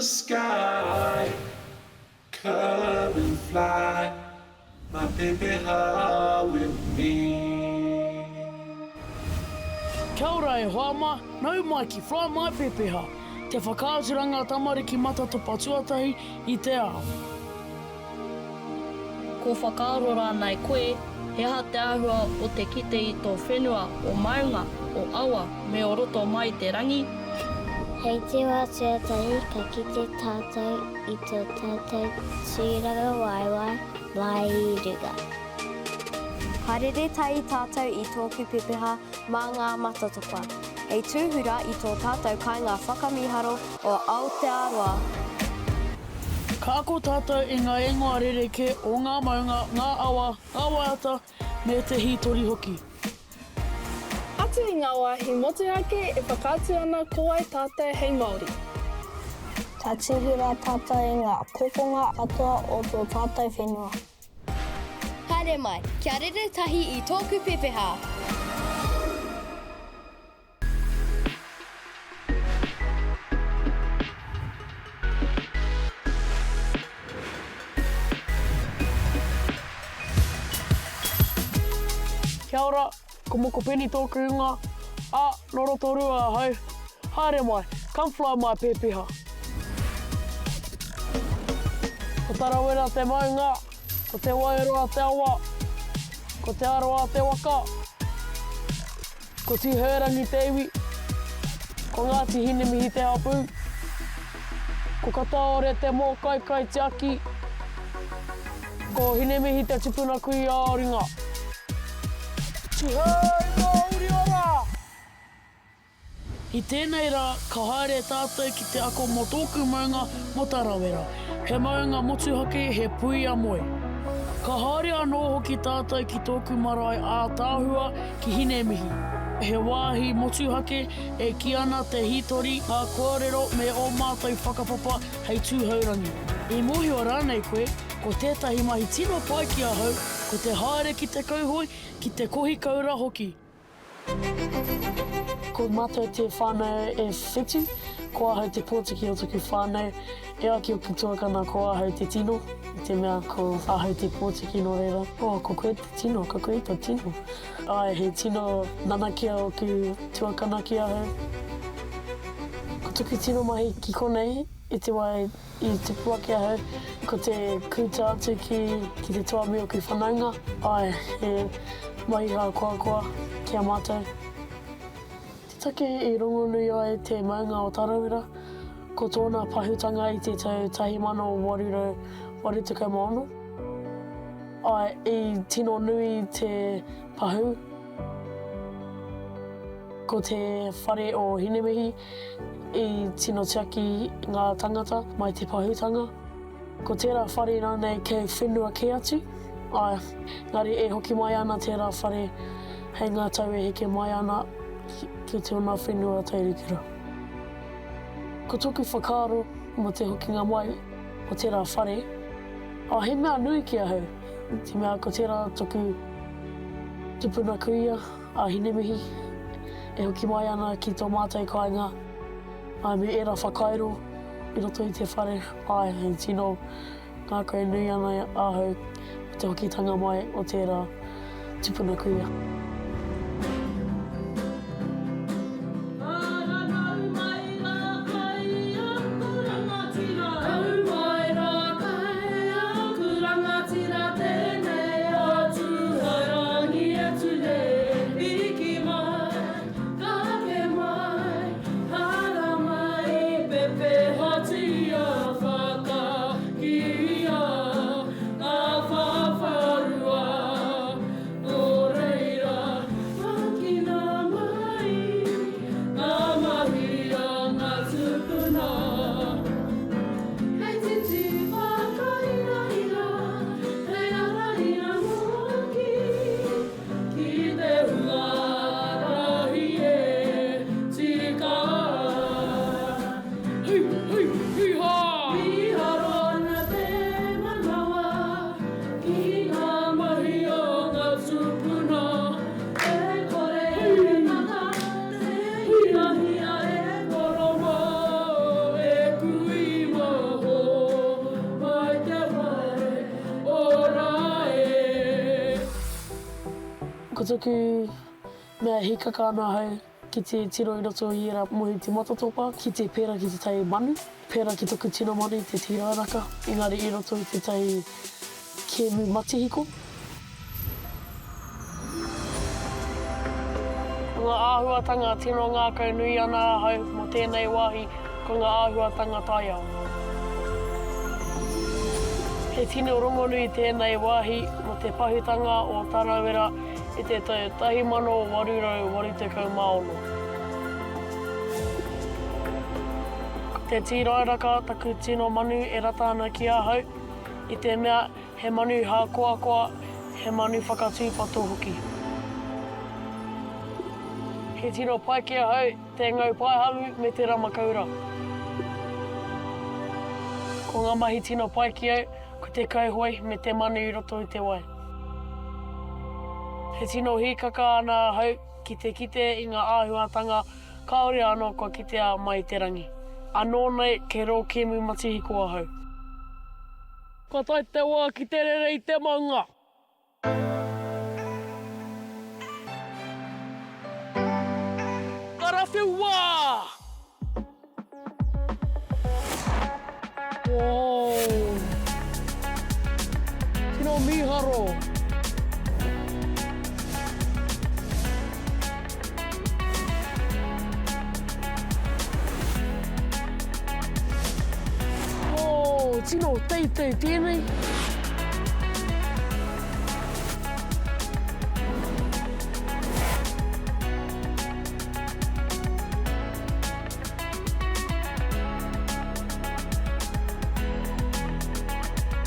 sky Come and fly my pepeha with me. Kia ora e hoa ma, nau mai ki Fly My Pepeha, te whakaaturanga tamariki matatopa tuatahi i te ao. Ko whakaaro rānei koe, he aha te āhua o te kite i tō whenua, o maunga, o awa, me o roto mai i te rangi? Hei te wā tuatahi ka kite tātou i tō tātou tūrangawaewae mai i runga. Ka rere tahi tātou i tōku pepeha mā ngā matatopa, hei tūhura i tō tātou kāinga whakamīharo o Aotearoa. Ka ako tātou i ngā ingoa rerekē o ngā maunga, ngā awa, ngā waiata, me te hītori hoki. Atu i ngā wāhi motuhake e whakaatu ana ko wai tātou hei Māori. Ka tūhura tātou i ngā kokonga katoa o tō tātou whenua. Haere mai, kia rere tahi i tōku pepeha! Kia ora, ko Mokopeni tōku ingoa, ā, nō Rotorua ahau. Haere mai, come fly my pepeha. Ko Tarawera te maunga, ko Te Wairoa te awa, ko Te Arawa te waka. Ko Tīheurangi te iwi, ko Ngāti Hinemihi te hapū, ko Kataore te mōkai kaitiaki, ko Hinemihi te tupuna kuia o ringa. Tihei mauri ora! I tēnei rā, ka haere tātou ki te ako mō tōku maunga mō Tarawera. He maunga motuhake, he puia moe. Ka haere anō hoki tātou ki tōku marae ātaahua ki Hinemihi. He wāhi motuhake e kī ana te hītori, ngā kōrero me ō mātou whakapapa hei tūhourangi. I mōhio rānei koe, ko tētahi mahi tino pai ki ahau, ko te haere ki te kauhoe, ki te kohi koura hoki. Ko matou te whanau e whitu, ko ahau te potiki o toku whanau, e ai ki oku tuakana ko ahau te tino, i te mea ko ahau te potiki no reira, oh ko koe te tino, ko koe to tino. Ae he tino nanakia oku tuakana ki ahau. Ko toku tino mahi ki konei i te wa I tupu ake ahau, ko te kūta atu ki, ki te toa me oku whanaunga, āe, he mahi hākoakoa ki a mātou. Te take i rongonui ai te maunga o Tarawera, ko tōna pahūtanga i te tau 1886. Āe, i tino nui te pahū. Ko te whare o Hinemihi i tino tiaki ngā tangata mai te pahūtanga. Ko tērā whare rānei kei whenua kē atu, āe, engari e hoki mai ana tērā whare hei ngā tau e heke mai ana ki tōna whenua taurikura. Ko tōku whakaaro mō te hokinga mai o tērā whare, ā, he mea nui ki ahau, te mea ko tērā toku tupuna kuia, A Hinemihi, e hoki mai ana ki tō mātou kāinga, āe, me ērā whakairo i roto i te whare, āe, e tino ngākau nui ana ahau mō te hokitanga mai o tērā tupuna kuia. Ko taku mea hīkaka ana ahau ki te tiro i roto i ērā mohi te matatopa, ki te pērā ki tētahi manu, pērā ki taku tino manu te tīrairaka, engari i roto i tētahi kēmu matihiko. Ko ngā āhuatanga tino ngākau nui ana ahau mō tēnei wāhi ko ngā āhuatanga taiao. He tino rongonui tēnei wāhi mō te pahutanga o Tarawera i te tau 1886. Ko te tīrairaka taku tino manu e rata ana ki ahau, i te mea He manu hākoakoa, he manu whakatūpato hoki. He tino pai ki ahau te ngau paehamu me te rama koura. Ko ngā mahi tino pai ki au, ko te kauhoe me te manu i roto i te wai. He tino hīkaka ana ahau ki te kite i ngā āhuatanga kāore anō kua kitea mai i te rangi. Anō nei, kei rō kēmu matihiko ahau. Kua tae te wā ki te rere i te maunga. Karawhiua! Whoa! Tino mīharo! Oh, tino teitei tēnei.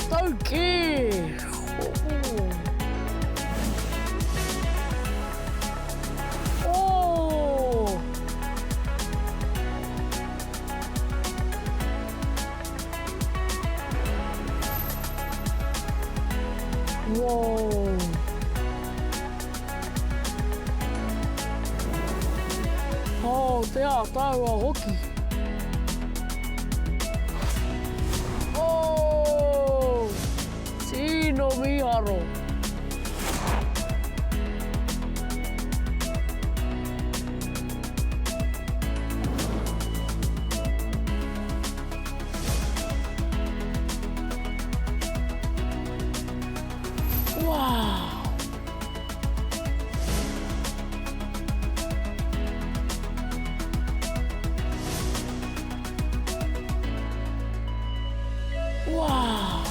Tau kē! Oh. Oh! Whoa! Oh, te ātaahua hoki. Oh! Tino mīharo. Wow! Wow!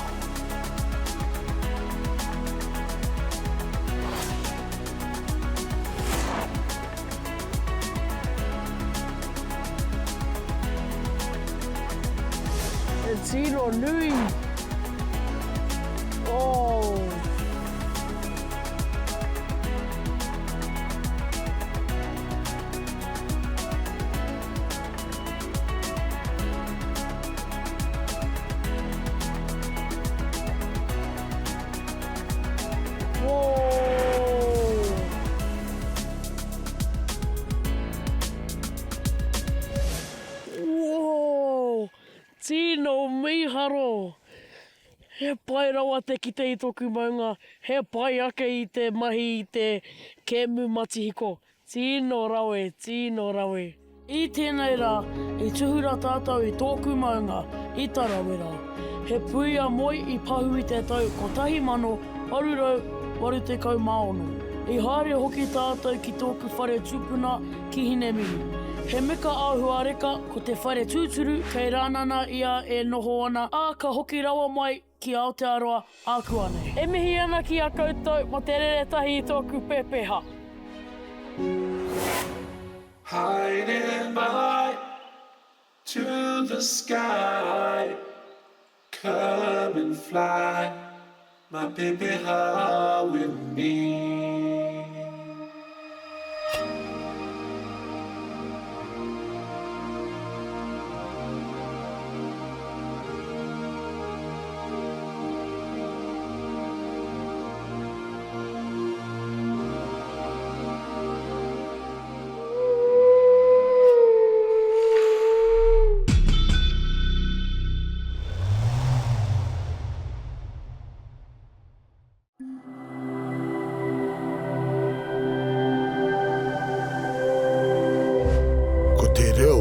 He tino nui. Oh. Whoa! Tino mīharo! He pai rawa te kite i toku maunga, he pai ake i te mahi i te kēmu matihiko. Tino rawe, tino rawe. I tēnei rā, i tuhura tātou i tōku maunga, i Tarawera. He puia moe i pahu i te tau 1886. I haere hoki tātou ki tōku whare tupuna ki Hinemihi. He meka āhuareka ko te whare tūturu kei Rānana ia e noho ana, ā, ka hoki rawa mai Ki Aotearoa ākuanei. E mihi ana ki a koutou mo te rere tahi i tōku pepeha. Haere mai to the sky Come and fly my pepeha with me. Te reo.